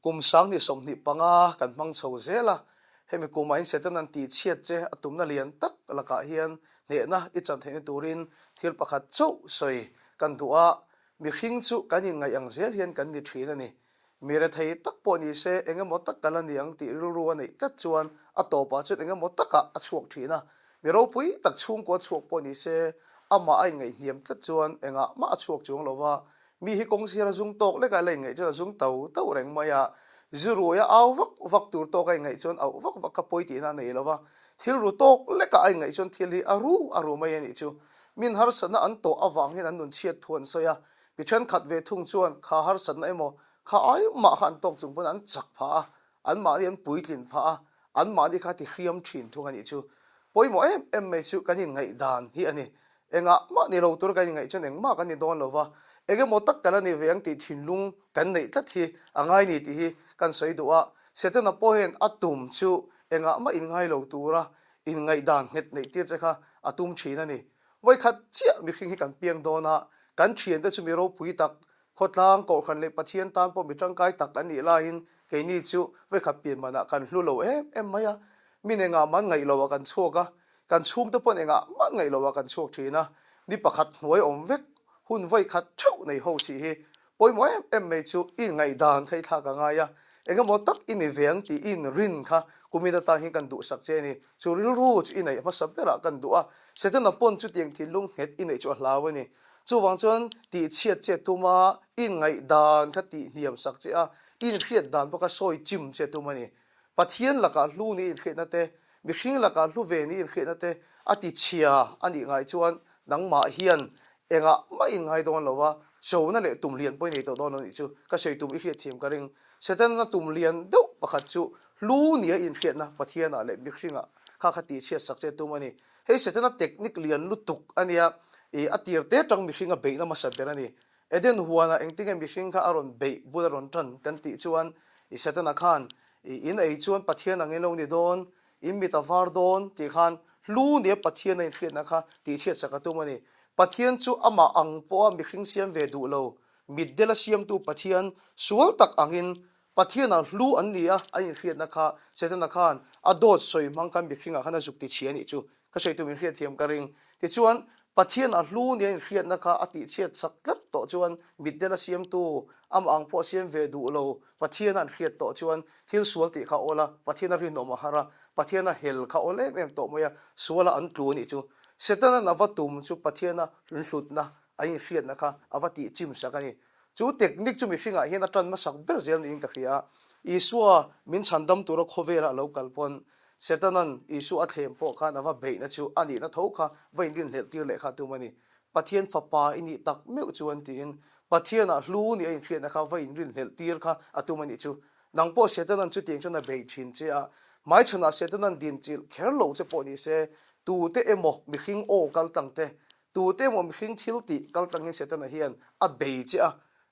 Kum 2025 kan hmang chho zel a, hemi kumah in Satan-a'n tihchhiat che a tumna lian tak lakah hian hnehna i chan theihna turin thil pakhat chauh sawi kan duh a, mihring chu kan inngaih ang zel hian kan ni thin a ni. Mi rethei tak pawh ni se eng emaw tak ka la ni ang tih rilru a neih tlat chuan a tawpah chuan eng emaw takah a chhuak thin a, mi ropui tak chhungkua chhuak pawh ni se amah a inngaihhniam tlat chuan engah mah a chhuak chuang lo va, Mi hi kawng sir a zung tawk lek a, la inngaih chuan a zung to to reng mai a. Zu rui a au vak vak tur tawk a inngaih chuan auh vak vak kha pawi tihna a nei lo va. Thil ru tawk lek a a inngaih chuan thil hi a ru a ru mai a nih chu. Min harsatna an tawh avang hian an nun chhiat thu an sawi a. Mi thenkhat ve thung chuan kha harsatna emaw kha ai mah kha an tawk chung pawn an chak phah a, anmahni an puitlin phah a, anmahni kha ti hriam thin thung a nih chu. Pawimawh em em mai chu kan inngaihdan hi a ni. Engah mah ni lo tur kan inngaih chuan engmah kan ni dawn lo va, eng emaw tak kan la ni ve ang tih thinlung kan neih tlat hi a ngai ni tih hi kan sawi duh a. Setana pawh hian a tum chu engah mah inngai lo tura inngaihdan nghet neih tir che kha a tum thin a ni. Vawikhat chiah mihring hi kan piang dawn a, kan thiante chu mi ropui tak, khawtlang, kohhran leh Pathian tan pawh mi tangkai tak an nih laiin keini chu vawikhat pian manah kan hlu lo em em mai a. Min engah mah ngaih loah kan chhuak a, Kan chhungte pawn engah mah ngaih loah kan chhuak thin a, ni pakhat hnuai awm vek, hun vawi khat theuh nei ho si hi pawimawh em em mai chu i ngaihdan kha i thlak a ngai a, engemaw tak i ni ve ang tih i inrin kha kumin atan hian kan duhsak che a ni. Chu rilru chu i neih hmasa berah kan duh a, Setana pawn chutiang thinlung nghet i neih chu a hlau a ni. Chuvang chuan tihchhiat che tuma i ngaihdan kha tihhniam sak che a, i inhriat dan pawh kha sawi chim che tum a ni. Pathian lakah hlu ni inhriatna te, mihring lakah hlu ve ni inhriatna te a ti chhia a nih ngai chuan nangmah hian engah mah in ngai dawn lo a, chona leh tum lian pawh i nei tawh dawn lo nih chu ka sawi tum i hriatthiam ka ring. Setana tum lian deuh pakhat chu hlu nia inhriatna Pathianah leh mihringah kha kha tihchhiat sak che tum a ni. Hei Setana technique lian lutuk a nia, ih a tir te tang mihring a beihna hmasa ber a ni. Eden huanah engtinge mihring kha a rawn beih bul a rawn tan kan tih chuan i Setana khan i in ei chuan Pathian ang in lo ni dawn, in mit a var dawn tih khan hlu nia Pathian a inhriatna kha tihchhiat sak a tum a ni. Pathian chu amah ang pawha mihring siam ve duh lo, mitdela siamtu Pathian sual tak angin Pathianah hlu an ni a, an inhriatna kha Setana khan a dawt sawi hmang khan mihringah khan a zuk ti chhia a nih chu. Ka sawi tum inhriat thiam ka ring. Tichuan, Pathianah hlu nia inhriatna kha a tihchhiat chak tlat tawh chuan mitdel a siamtu, amah ang pawh a siam ve duh lo, Pathiana an hriat tawh chuan thil sual tih kha a awl a, Pathiana rinawm a har a, Pathiana hel kha a awl em em tawh mai a, suala an tlu a nih chu. Setana'n a va tum chu Pathiana hlutna, a inhriatna kha a va tihchim sak a ni. Chu technique chu mihringah hian a tan hmasak ber zel niin ka hria a. Isua min chhandam tura khawvela a lo kal pawn Setana'n Isua a thlem pawh khan a va beihna chu a nihna tho kha va inrinhlelh tir leh kha a tum a ni. Pathian fapa i nih tak meuh chuan tiin Pathianah hlu nih a inhriatna kha va inrinhlelh tir kha a tum a nih chu. Nang pawh Setana'n chutiang chuan a beih thin che a, hmaichhanah Setana'n dinchilh kher lo che pawh ni se, tute emaw mihring aw kal tang te Tute emaw mihring thil tih kal tlangin Setana hian a bei che a,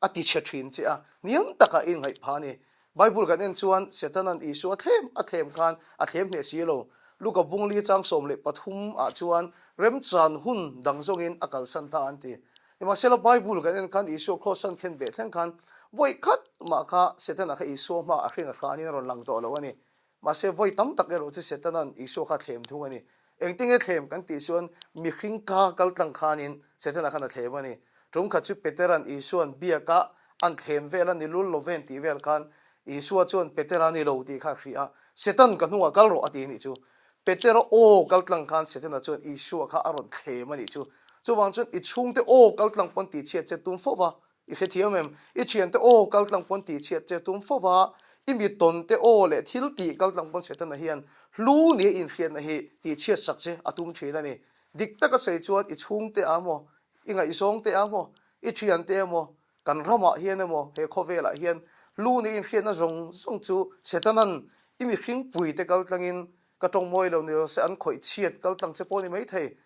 a ti chhe thin che a, hniam takah i inngaih phah a ni. Bible kan en chuan Setana'n Isua a thlem a thlem khan a thlem hneh si lo. Luka bungli chang 13 ah chuan remchan hun dang zawngin a kalsan ta an ti. Nimahsela Bible kan en khan Isua Krawsan khen beh thleng khan vawi khat mah kha Setana kha Isua hmaah a hring a hranin a rawn lang tawh lo a ni. Mahse, vawi tam tak erawh chu Setana'n Isua kha a thlem thung a ni. Engtinge thlem kan tih chuan mihring ka kal tlang khanin Setana khan a thlem a ni. Tum khat chu Petera'n Isua'n biaka an thlem vel a ni lul lo ven tih vel khan Isua chuan Petera ni lo tih kha a hrih a, Setan ka hnungah kal rawh a ti a nih chu. Petera aw kal tlang khan Setana chuan Isua kha a rawn thlem a nih chu. Chuvang chuan i chhungte aw kal tlang pawn tihchhiat che tum fo va, I hrethiam em? I thiante aw kal tlang pawn tihchhiat che tum fo va, i mi tawn te aw leh thil tih kal tlang pawn Setana hian hlu nia inhriatna hi tihchhiat sak che a tum thin a ni. Dik taka sawi chuan i chhungte ah emaw, i ngaihzawngte ah emaw, i thiante emaw, kan ramah hian emaw, he khawvelah hian hlu nia inhriatna zawng zawng chu Setana'n i mihring puite kal tlangin ka tawng mawi lo ni lo se an khawih chhiat kal tlang che pawh ni maithei.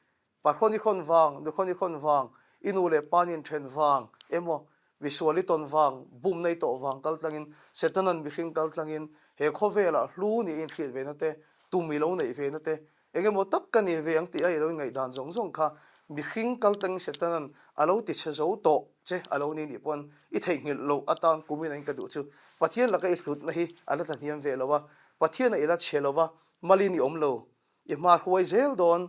Pahrawn i khawn vang, nukhawn i khawn vang, i nu leh pa nin then vang emaw, misual i tawn vang, bumna i tawh vang kal tlangin, Setana'n mihring kal tlangin he khawvelah hlu nih i inhriat ve na te, tum i lo neih ve na te, eng emaw tak ka ni ve ang tih a i lo ingaihdan zawng zawng kha mihring kal tlangin Setana'n a lo ti chhe zo tawh. che a lo ni nih pawn i theihnghilh loh atan kumin a in ka duh chu Pathian laka i hlutna hi a la tlahniam ve lo a, Pathian a i la chhe lo va, malin i awm lo. I hma hruai zel dawn,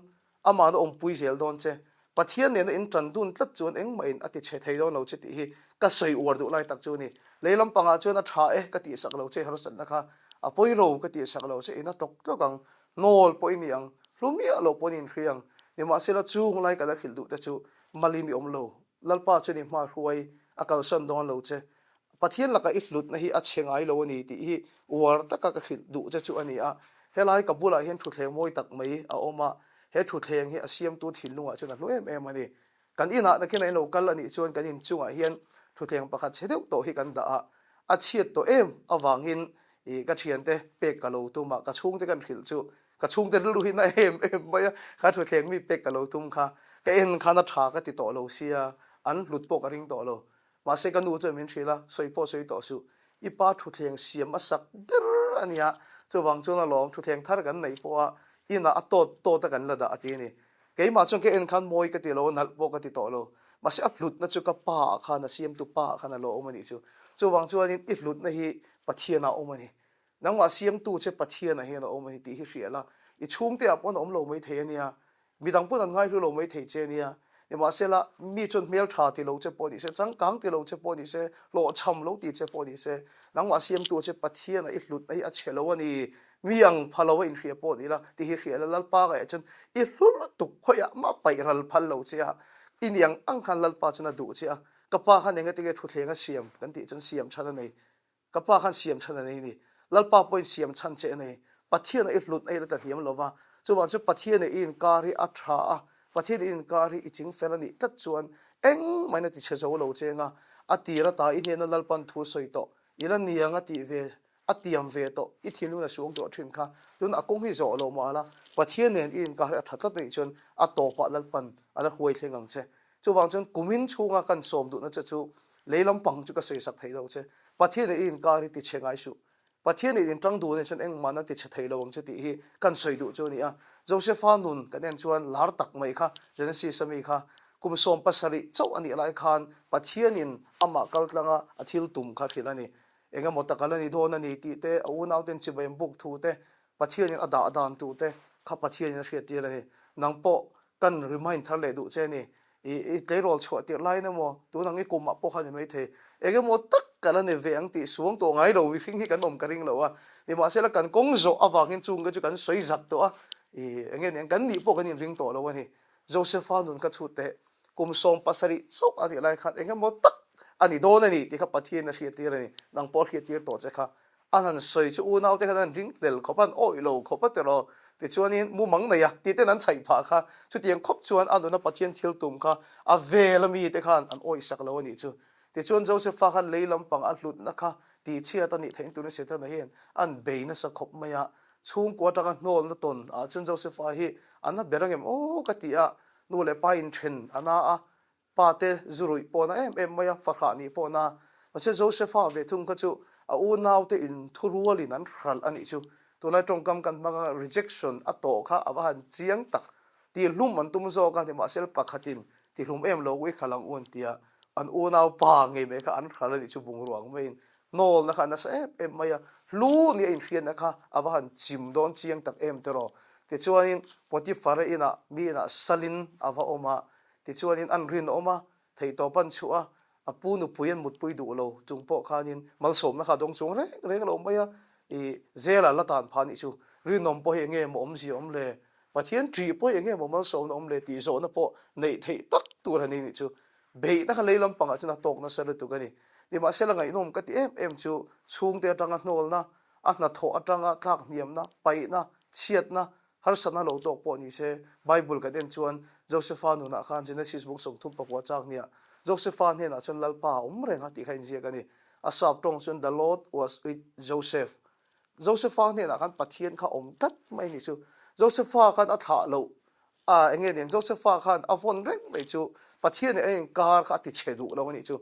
amahna awmpui zel dawn che. Pathian nena in tan dun tlat chuan engmah in a ti chhe thei dawn lo che tih hi ka sawi uar duh lai tak chu a ni. Lei lampangah chuan a tha e ka tihsak lo che harsatna kha a pawi ro ka tihsak lo che in a tlawk tlawk ang, hnawl pawh i ni ang, hlu miah loh pawh in inhri ang. Nimahsela chung lai ka la hrilh duh te chu malin i awm lo. Lalpa chuan i hma hruai a kalsan dawn lo che. Pathian laka i hlutna hi a chhe ngai lo a ni tih hi uar taka ka hrilh duh che chu a ni a. Helai ka bulah hian thutthleng mawi tak mai a awm a, he thutthleng hi a siamtu thinlungah chuan a hlu em em a ni. Kan inah nakin a inlo kal a nih chuan kan inchungah hian thutthleng pakhat chhe deuh tawh hi kan dah a, a chhiat tawh em avangin ih ka thiante pek ka lo tum a, ka chhungte kan hrilh chu ka chhungte rilru hi na em em mai a, kha thutthleng mi pek ka lo tum kha ka en khan a tha ka ti tawh lo sia, an hlut pawh ka ring tawh lo. Mahse ka nu chuan min hrilh a, sawi pawh sawi tawh suh, i pa thutthleng siam a sak ber a nia, chuvang chuan alawm thutthleng thar kan neih pawh a inah a tawt tawt a kan la dah a ti a ni. Keimah chuan ka en khan mawi ka ti lo, nalh pawh ka ti tawh lo. Mahse a hlutna chu ka pa ah khan a siamtu pa ah khan a lo awm a nih chu. Chuvang chuanin i hlutna hi Pathian ah a awm a ni. Nangmah siamtu che Pathian ah hian a awm a ni tih hi hria la, i chhungte ah pawn a awm lo mai thei a nia. Midang pawn an ngaihlu lo mai thei che nia. Nimahsela, mi chuan hmel tha ti lo che pawh ni se, changkang ti lo che pawh ni se, hlawhchham lo ti che pawh ni se, nangmah siamtu che Pathian ah i hlutna hi a chhe lo a ni, mi ang pha lo a inhria pawh ni la, ti hi hria la, Lalpa ngaiah chuan i hlu lutuk khawiah mah paih ral phal lo che a, i ni ang ang khan Lalpa chuan a duh che a, ka pa khan engatinge thutthleng a siam kan tih chuan siam chhan a nei. Ka pa khan siam chhan a nei ni. Lalpa pawhin siam chhan che a nei. Pathian a i hlut a i la ta hniam lo va. Chuvang chu Pathian i inkar hi a tha a, Pathian i inkar hi i ching fel a nih tlat chuan engmah in a ti chhe zo lo che nga. A tir ata i hnena Lalpan thu sawi tawh, i la niang a tih ve, a tiam ve tawh, i thinlung a suang tawh thin kha. Tun a kawng hi zawh lo mah la, Pathian nen i inkar hi a tha tlat a nih chuan a tawpah Lalpan a la huai thleng ang che. Chuvang chuan kumin chhunga kan sawm duhna che chu lei lampang chu ka sawisak thei lo che. Pathian i inkar hi ti chhe ngai suh. Pathian i inṭang duh nen chuan engmah na ti chhe thei lo ang che tih hi kan sawi duh chu a ni a. Josepha nun kan en chuan lar tak mai kha Genesis a mi kha kum 70 chauh a nih lai khan Pathianin amah kal tlanga a thil tum kha hrilh a ni. Engemaw tak a la ni dawn a ni tih te, a unauten chibai an buk thu te, Pathianin a dah dan tur te kha Pathianin a hriattir a ni. Nang pawh kan remind thar leh duh che a ni. I i tleirawl chhuah tirh laiin emaw, tun ang i kumah pawh kha ni maithei. Eng emaw tak ka la ni ve ang tih suang tawh ngai lo mihring hi kan awm ka ring lo a. Nimahsela kan kawng zawh avangin chung te chu kan sawi zak tawh a, i eng nge ni ang kan nih pawh kan inring tawh lo a ni. Josepha nun kha chhut teh kum 70 chauh a nih lai khan eng emaw tak a ni dawn a ni tih kha Pathianin a hriattir a ni. Nang pawh a hriattir tawh che kha. A han sawi chu unaute khan an ring hlel khawp a, an awih lo khawp a tiraw? Tichuanin mumang nei a tih ten an chhaih phah kha. Chutiang khawp chuan a nuna Pathian thil tum kha a vel a mite khan an awih sak lo a nih chu. Tichuan Josepha khan lei lampang a hlutna kha tihchhiat a nih theih turin Setana hian an bei nasa khawp mai a. Chhungkua atanga hnawlna tawn ah chuan Josepha hi a na ber angem aw ka ti a, nu leh pa inthen a na a, Pa te zu ruih pawh na em em mai a, fahrah nih pawh na. Mahse Josepha ve thung kha chu a unau te in thurualin an hralh a nih chu. Tunlai tawngkam kan hmang a, rejection a tawh kha a va han chiang tak. Tihlum an tum zawk a, nimahsela pakhatin tihlum em lo ui hralh ang u an ti a, an unau pa ngei mai kha an hralh a nih chu bungrua ang maiin hnawlna kha a nasa em em mai a, hlu nia inhriatna kha a va han chim dawn chiang tak em tiraw. Tichuanin Potiphar-a inah mi inah salin a va awm a, Tichuanin an rinawm a, theihtawp an chhuah a, a pu nupui an mutpui duh lo chung pawh khanin malsawmna kha a dawng chung reng reng lo mai a, i zela la tan phah nih chu rinawm pawh hi enge maw awmzia awm le, Pathian ṭih pawh hi enge maw malsawmna awm le tih zawhna pawh neih theih tak tur a ni nih chu beihna kha lei lampangah chuan a tawk nasa lutuk a ni. Nimahsela ngaihnawm ka ti em em chu chhungte atanga hnawlna, a hnathawh atanga tlak hniamna, paihna, chhiatna, Harsatna lo tawk pawh ni se, Bible kan en chuan Josepha nunah khan Genesis buk 39 chak nia Josepha hnenah chuan Lalpa a awm reng a tih kha inziak a ni. A sap tawng chuan The Lord was with Joseph. Josepha hnenah khan Pathian kha awm tlat mai ni chu. Josepha khan a thlah loh a eng nge niang Josepha khan a vawn reng mai chu Pathian leh a inkar kha a ti chhe duh lo a nih chu.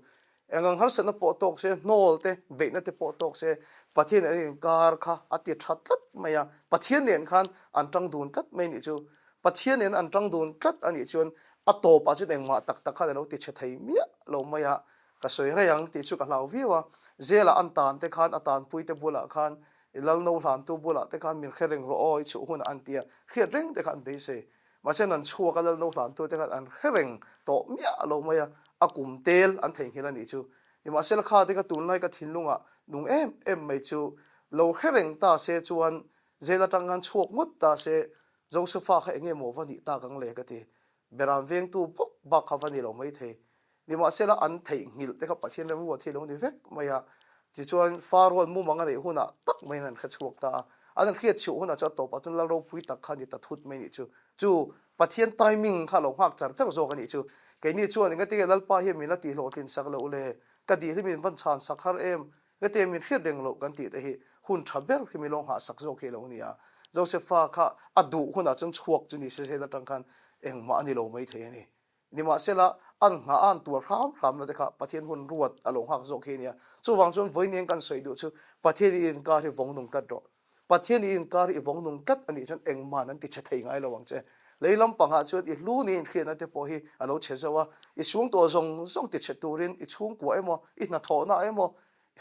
Engang harsatna pawh tawk se, hnawl te, beihna te pawh tawk se, Pathian nen an inkar kha a ti tha tlat mai a. Pathian nen khan an tang dun tlat mai nih chu. Pathian nen an tang dun tlat a nih chuan A tawpah chuan engmah tak tak khan a lo ti chhe thei miah lo mai a, ka sawi rei ang tih chu ka hlau viau a. Zela an tan te khan a tanpui te bulah khan i lalno hlantu bulah te khan min hre reng rawh aw i chhuh hunah an ti a, hriat reng te kha an beisei. Mahse an chhuak a lalno hlantu te khan an hre reng tawh miah lo mai a, a kum tel an theihnghilh a nih chu. Nimahsela kha te ka tunlai ka thinlungah nung em em mai chu lo hre reng ta se chuan Zel atang khan chhuak ngawt ta se Josefa kha enge maw va nih tak ang le ka ti. Beram vengtu bawk bak kha va ni lo mai thei. Nimahsela an theihnghilh te kha Pathian remruat hi lo ni vek mai a. Tichuan Pharaoh-an mumang a neih hunah tak maiin an hre chhuak ta a. An han hriat chhuah hunah chuan a tawpah chuan lal ropui tak kha a ni ta thut mai nih chu. Chu Pathian timing kha a lo nghak char char zawk a nih chu. Keini chuan engati nge Lalpa hian min la tihhlawhtlin sak loh le? Ka dihlim in van chhan sak har em? Heti min hriat reng loh kan tih te hi hun tha ber hi min lo nghah sak zawk hi a lo ni a. Josepha kha a duh hunah chuan chhuak chu ni se zel atang khan engmah a ni lo mai thei a ni. Nimahsela, an nghah a an tuar hram hramna te kha Pathian hun ruat a lo nghak zawk hi a ni a. Chuvang chuan vawiin kan sawi duh chu Pathian i inkar hi vawng nung tlat rawh. Pathian i inkar hi i vawng nung tlat a nih chuan engmahn an ti chhe thei ngai lo ang che. Lei lampangah chuan i hlu ni inhriatna te pawh hi a lo chhe zo a, i chhungtuah zawng zawng ti chhe turin i chhungkua emaw, i hnathawhna emaw,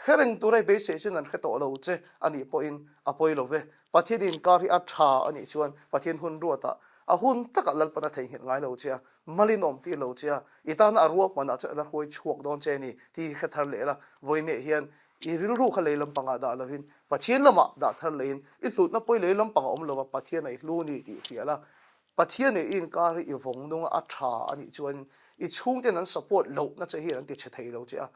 hre reng tura i beisei chuan an hre tawh lo che a nih pawhin a pawi lo ve. Pathian i inkar hi a tha a nih chuan Pathian hun ruatah a hun takah Lalpan a theihnghilh ngai lo che a, malin awm tir lo che a, i tana a ruahmanah chuan a la hruai chhuak dawn che a ni tih hi hre thar leh la. Vawiineh hian I rilru kha lei lampangah dah lovin Pathian lamah dah thar leiin i hlutna pawi lei lampang a awm lo a, Pathian a i hlu ni tih hria la. Pathian leh i inkar hi i vawng nung a, a tha a nih chuan i chhungten an support lohna che hian an ti chhe thei lo che a,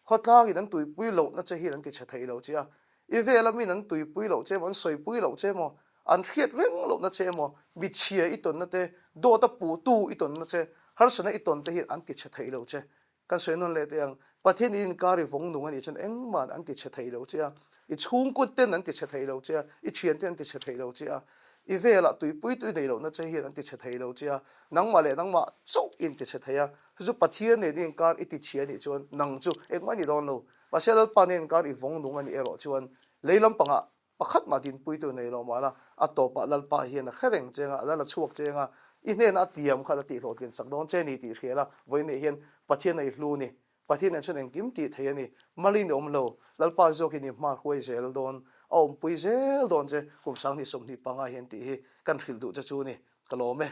khawtlangin an tuipui lohna che hian an ti chhe thei lo che a, i vela min an tuipui loh che emaw, an sawipui loh che emaw, an hriat reng lohna che emaw, michhia i tawnna te, dawta puhtu i tawnna che, harsatna i tawn te hian an ti chhe thei lo che. Kan sawi nawn leh teh ang, Pathian i inkar i vawng nung a nih chuan engmahn an ti chhe thei lo che a, i chhungkut ten an ti chhe thei lo che a, i thian ten an ti chhe thei lo che a, i velah tuipui tui nei lohna che hian an ti chhe thei lo che a, nangmah leh nangmah chauh i inti chhe thei a, chu chu Pathian nen i inkar i ti chhia a nih chuan nang chu engmah i ni dawn lo. Mahse Lalpa nen inkar i vawng nung a nih erawh chuan lei lampangah Pakhat mah dinpuitu nei lo mahla, a tawpah Lalpa hian a hre reng cheng a, a lal a chhuak cheng a, i hnenah a tiam kha a la tihhlawhtlin sak dawn che ni tih hria la, vawiineh hian Pathian a i hlu ni, Pathian nen chuan engkim tih thei a ni, malin i awm lo, Lalpa zawkin i hma hruai zel dawn, a awmpui zel dawn che, kum 2025 hian tih hi kan hrilh duh che chu ni, ka lawm e.